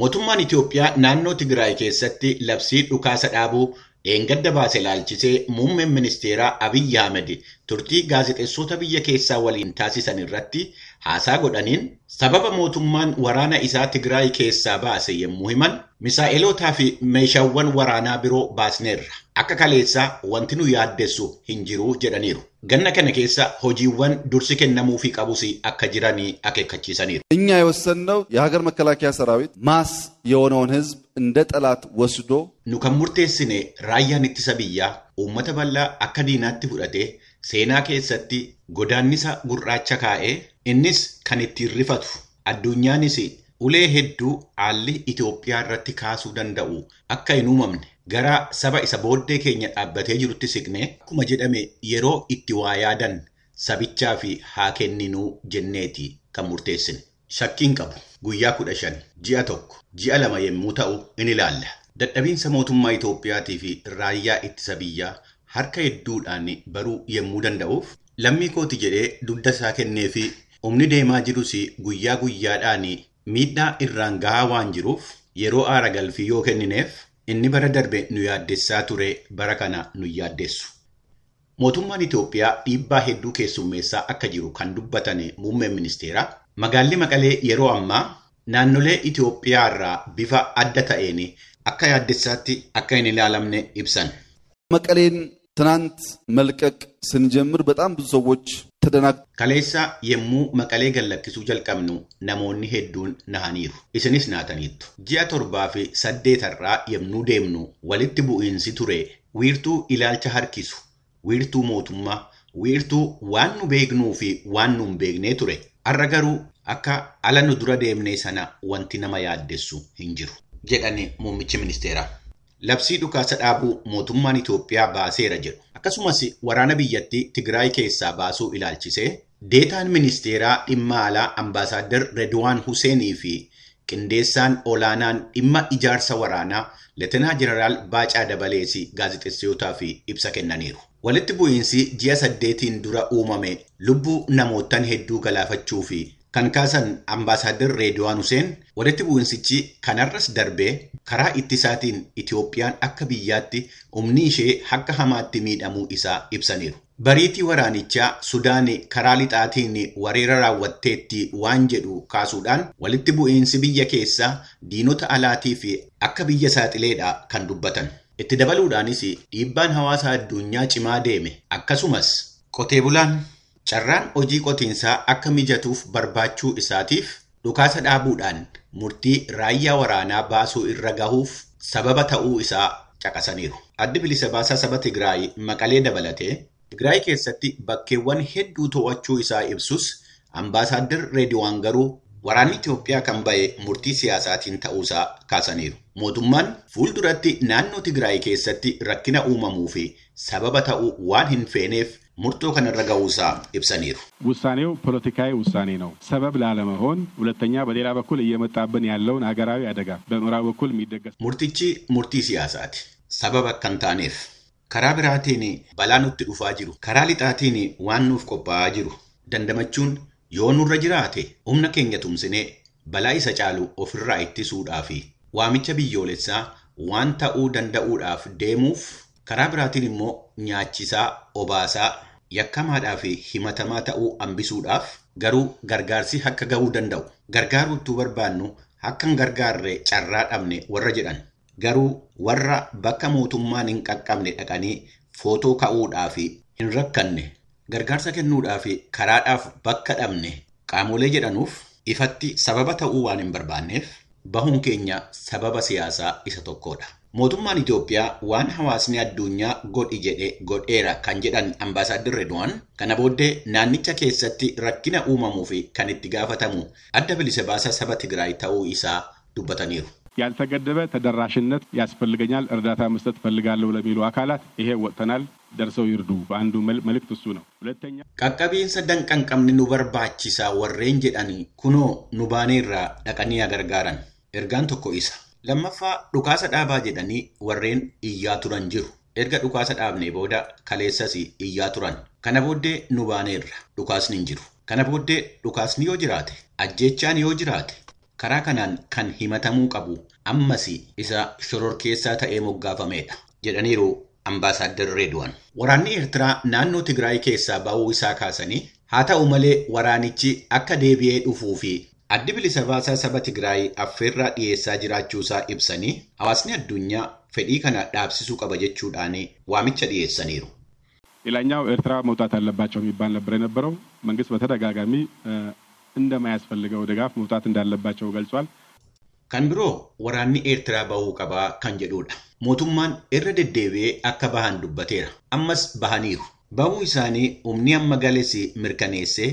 Mootummaan Itoophiyaa naannoo Tigraay keessatti labsii dhukaasa dhaabuu dheengadda baase ilaalchisee muummeen ministeeraa Abiyyi Ahmed turtii gaazexeessota biyya keessaa waliin taasisan irratti haasaa godhaniin sababa mootummaan waraana isaa Tigraay keessaa baase yommuu himan misaa'elootaa fi meeshaawwan waraanaa biroo baasneerra. Akka kaleessaa wanti nu yaaddessu hin jiru jedhaniiru. Ganna kana keessa hojiiwwan dursi kennamuufii qabus akka jiranii akeekkachiisaniiru. እኛ የወሰንነው የሀገር መከላከያ ሰራዊት ማስ የሆነውን ህዝብ እንደ ጠላት ወስዶ Nu kan murteessine raayyaan ittisa biyyaa uummata bal'aa akka diinaatti fudhatee seenaa keessatti godaannisa gurraacha kaa'ee innis kan ittiin rifatu addunyaanis ulee hedduu haalli Itoophiyaa irratti kaasuu danda'u akka hin uumamne gara saba isa booddee keenya dhaabbatee jirutti siqnee akkuma jedhame yeroo itti waa yaadan sabichaa fi haa kenninuu jenneeti kan murteessine. Shakkiin qabu guyyaa 15 ji'a 1 ji'a 2 yommuu ta'u in ilaalla. Dadhabiinsa mootummaa Itoophiyaatii fi raayyaa ittisa biyyaa harka hedduudhaan baruu yommuu danda'uuf lammii kooti jedhee dugda isaa kennee fi humni deemaa jirus guyyaa guyyaadhaan miidhaa irraan gahaa waan jiruuf yeroo aara galfii yoo kennineef inni bara darbe nu yaaddessaa ture bara kana nu yaaddessu. Mootummaan Itoophiyaa dhiibbaa hedduu keessummeessaa akka jiru kan dubbatan muummeen ministeeraa magaalli Maqalee yeroo ammaa naannolee Itoophiyaa irraa bifa adda ta'een akka yaaddessaatti akka hin ilaalamne ibsan. መቀሌን ትናንት መልቀቅ ስንጀምር በጣም ብዙ ሰዎች ተደናግ Kaleessa yommuu Maqalee gallakkisuu jalqabnu namoonni hedduun nahaniiru. Isinis naataniittu. Ji'a 7 fi 8 irraa yommuu deemnu walitti bu'iinsi ture wiirtuu ilaalcha harkisu, wiirtuu mootummaa, wiirtuu waan nu beeknuu fi waan nu hin beeknee ture. Har'a garuu akka ala nu dura deemnee sana wanti nama yaaddessu hin jiru, jedhani muummichi ministeeraa. Labsii dhukaasa dhaabuu mootummaan Itoophiyaa baaseera jedhu. Akkasumas waraana biyyattii Tigraay keessaa baasuu ilaalchisee deetaan ministeeraa dhimma alaa Ambaasaadder Redwaan Huseenii fi qindeessaan olaanaan dhimma ijaarsa waraanaa Leetenaa Jeneraal Baacaa Dabalees gaazexeessitootaaf ibsa kennaniiru. Walitti bu'iinsi ji'a 8 dura uumame lubbuu namootaan hedduu galaafachuu fi kan kaasan Ambaasaadder Redwaan Huseen walitti bu'insichi kanarras darbee karaa ittisaatiin Itoophiyaan akka biyyaatti humni ishee akka hamaatti miidhamuu isaa ibsaniiru. Bariitii waraanichaa Sudaan karaa lixaatiin weerara raawwatteetti waan jedhu kaasuudhaan walitti bu'iinsi biyya keessaa diinota alaatii fi akka biyya saaxileedha kan dubbatan. Itti dabaluudhaanis dhiibbaan hawaasa addunyaa cimaa deeme akkasumas qotee bulaan carraan hojii qotiinsaa akka mijatuuf barbaachuu isaatiif dhukaasa dhaabuudhaan murtii raayyaa waraanaa baasuu irra gahuuf sababa ta'uu isaa caqasaniiru. Addi bilisa baasaa saba Tigraay Maqalee dabalatee Tigraay keessatti bakkeewwan hedduu to'achuu isaa ibsus Ambaasaadder Reediwaan garuu waraanni Itoophiyaa kan ba'e murtii siyaasaatiin ta'uusaa kaasaniiru. Mootummaan fuulduratti naannoo Tigraay keessatti rakkina uumamuu fi sababa ta'uu waan hin feeneef murtoo kanarra gahuusaa ibsaniiru. ውሳኔው ፖለቲካዊ ውሳኔ ነው። ሰበብ ላለመሆን፣ ሁለተኛ በሌላ በኩል እየመጣብን ያለውን ሀገራዊ አደጋ በምዕራብ በኩል የሚደገስ Murtichi murtii siyaasaati. Sababa akka hin taaneef karaa biraatiin balaa nutti dhufaa jiru, karaa lixaatiin waan nuuf qophaa'aa jiru dandamachuun yoo nurra jiraate humna keenya tumsinee balaa isa caalu ofirraa ittisuudhaa fi waamicha biyyoolessaa waan ta'uu danda'uudhaaf deemuuf karaa biraatiin immoo nyaachisaa, obaasaa, yakkamaadhaa fi himatamaa ta'uu hambisuudhaaf garuu gargaarsi akka gahuu danda'u. Gargaaruu utuu barbaannu akka hin gargaarre carraa dhabne warra jedhan. Garuu warra bakka mootummaan hin qaqqabne dhaqanii footoo ka'uudhaaf hin rakkanne gargaarsa kennuudhaaf karaadhaaf bakka dhabne qaamolee jedhanuuf ifatti sababa ta'uu waan hin barbaanneef bahuun keenya sababa siyaasaa isa tokkodha. Mootummaan Itoophiyaa waan hawaasni addunyaa godhi jedhe godheera kan jedhan Ambaasaadder Redwaan kana booddee naannicha keessatti rakkina uumamuu fi kan itti gaafatamu adda bilisa baasaa saba Tigraay ta'uu isaa dubbataniiru. ያልተገደበ ተደራሽነት ያስፈልገኛል፣ እርዳታ መስጠት እፈልጋለሁ ለሚሉ አካላት ይሄ ወጥተናል፣ ደርሰው ይርዱ። አንዱ መልእክት እሱ ነው። ሁለተኛ Qaqqabiinsa danqan qabne nu barbaachisaa warreen jedhanii kunoo nu baaneerraa dhaqanii gargaaran. Ergaan tokko isa. Lammaffaa dhukaasa dhaabaa jedhanii warreen iyyaa turan jiru. Erga dhukaasa dhaabnee booda kaleessas iyyaa turan. Kana booddee nu baaneerra dhukaasni hin jiru. Kana booddee dhukaasni yoo jiraate, ajjeechaan yoo jiraate, Karaa kanaan kan himatamuu qabu ammas isa shororkeessaa ta'ee moggaafameedha jedhaniiru Ambaasaadder Reedwaan. Waraanni Eertiraa naannoo Tigraay keessaa ba'uu isaa kaasanii haa ta'u malee waraanichi akka deebi'ee dhufuu fi addi bilisa baasaa saba Tigraay affeerraa dhiyeessaa jiraachuusaa ibsanii hawaasni addunyaa fedhii kana dhaabsisuu qaba jechuudhaan waamicha dhiyeessaniiru. ሌላኛው ኤርትራ መውጣት አለባቸው የሚባል ነበር የነበረው። መንግስት በተደጋጋሚ እንደማያስፈልገው ድጋፍ መውጣት እንዳለባቸው ገልጿል። Kan biroo waraanni Eertiraa bahuu qabaa kan jedhudha. Mootummaan irra deddeebi'ee akka bahan dubbateera. Ammas bahaniiru. Bahuu isaanii humni amma gales mirkaneessee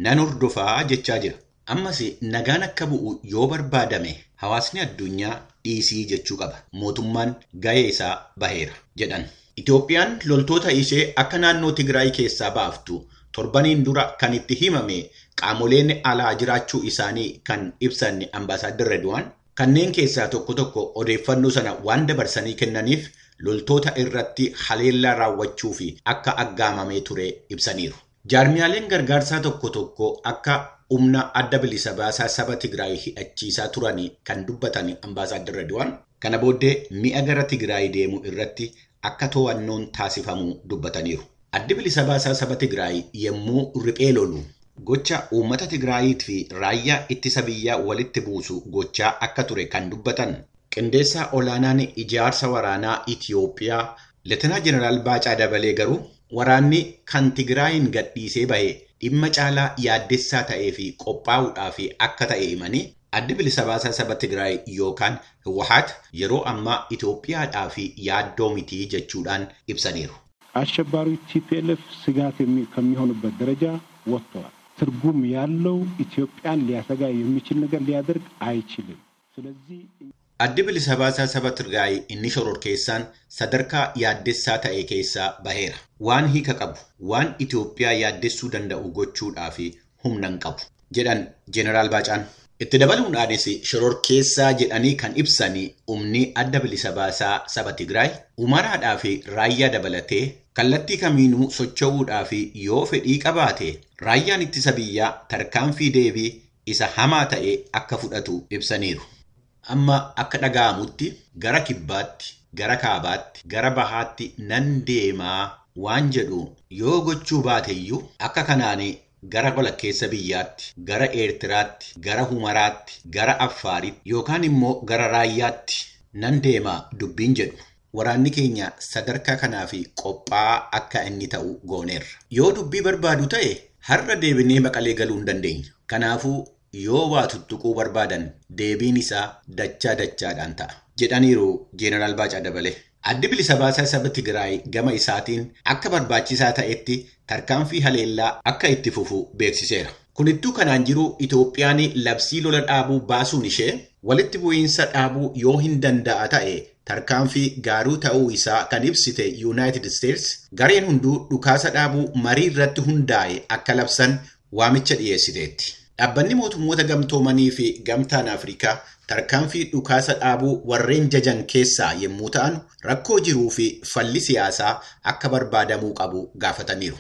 nan hordofaa jechaa jira. Ammas nagaan akka bu'u yoo barbaadame hawaasni addunyaa dhiisii jechuu qaba. Mootummaan gahee isaa baheera jedhan. Itoophiyaan loltoota ishee akka naannoo Tigraay keessaa baaftu torbaniin dura kan itti himame qaamoleen alaa jiraachuu isaanii kan ibsan Ambaasaadder Redwaan kanneen keessaa tokko tokko odeeffannoo sana waan dabarsanii kennaniif loltoota irratti haleellaa raawwachuu fi akka aggaamamee ture ibsaniiru. Jaarmiyaaleen gargaarsaa tokko tokko akka humna adda bilisa baasaa saba Tigraay hidhachiisaa turan kan dubbatan Ambaasaadder Redwaan kana booddee mi'a gara Tigraay deemu irratti akka to'annoon taasifamu dubbataniiru. Addi bilisa baasaa saba Tigraay yommuu riphee lolu gocha uummata Tigraayii fi raayyaa ittisa biyyaa walitti buusu gochaa akka ture kan dubbatan qindeessaa olaanaan ijaarsa waraanaa Itiyoophiyaa Leetenaa Jeneraal Baacaa Dabalee garuu waraanni kan Tigraayin gadhiisee bahe dhimma caalaa yaaddessaa ta'ee fi qophaa'uudhaaf akka ta'e himanii addi bilisa baasaa saba Tigraay yookaan Hawwaat yeroo ammaa Itoophiyaadhaaf yaaddoo mitii jechuudhaan ibsaniiru. አሸባሪው ቲፒኤልኤፍ ስጋት ከሚሆንበት ደረጃ ወጥተዋል። ትርጉም ያለው ኢትዮጵያን ሊያሰጋ የሚችል ነገር ሊያደርግ አይችልም። ስለዚህ Addi bilisa baasaa saba Tigraay inni shororkeessaan sadarkaa yaaddessaa ta'e keessaa baheera. Waan hiika qabu, waan Itoophiyaa yaaddessuu danda'u gochuudhaaf humna hin qabu jedhan Jeneraal Baacaan. Itti dabaluudhaanis shororkeessaa jedhanii kan ibsan humni adda bilisa baasaa saba Tigraay Humaraadhaa fi raayyaa dabalatee kallattii kamiinuu socho'uudhaaf yoo fedhii qabaate raayyaan ittisa biyyaa tarkaanfii deebii isa hamaa ta'e akka fudhatu ibsaniiru. Amma akka dhaga'amutti gara kibbaatti, gara kaabaatti, gara bahaatti nan deemaa waan jedhu yoo gochuu baateyyuu akka kanaan gara walakkeessa biyyaatti, gara Eertiraatti, gara Humaraatti, gara Affaaritti yookaan immoo gara Raayyaatti nan deemaa dubbiin jedhu. Waraanni keenya sadarkaa kanaaf qophaa'aa akka inni ta'u gooneerra. Yoo dubbii barbaadu ta'e har'a deebinee Maqalee galuu hin dandeenya. Kanaafuu yoo waa tuttuquu barbaadan deebiin isaa dachaa dachaadhaan ta'a jedhaniiru Jeenaraal Baacaa Dabalee. Addi bilisa baasaa saba Tigraay gama isaatiin akka barbaachisaa ta'etti tarkaanfii haleellaa akka itti fufu beeksiseera. Kunittuu kanaan jiru Itoophiyaan labsii lola dhaabuu baasuun ishee walitti bu'iinsa dhaabuu yoo hin danda'a ta'e tarkaanfii gaaruu ta'uu isaa kan ibsite Yuunaayitid Isteets gareen hunduu dhukaasa dhaabuu marii irratti hundaa'e akka labsan waamicha dhiyeessiteetti. Dhaabbanni mootummoota gamtoomanii fi gamtaan Afrikaa tarkaanfii dhukaasa dhaabuu warreen jajan keessaa yommuu ta'an rakkoo jiruu fi falli siyaasaa akka barbaadamuu qabu gaafataniiru.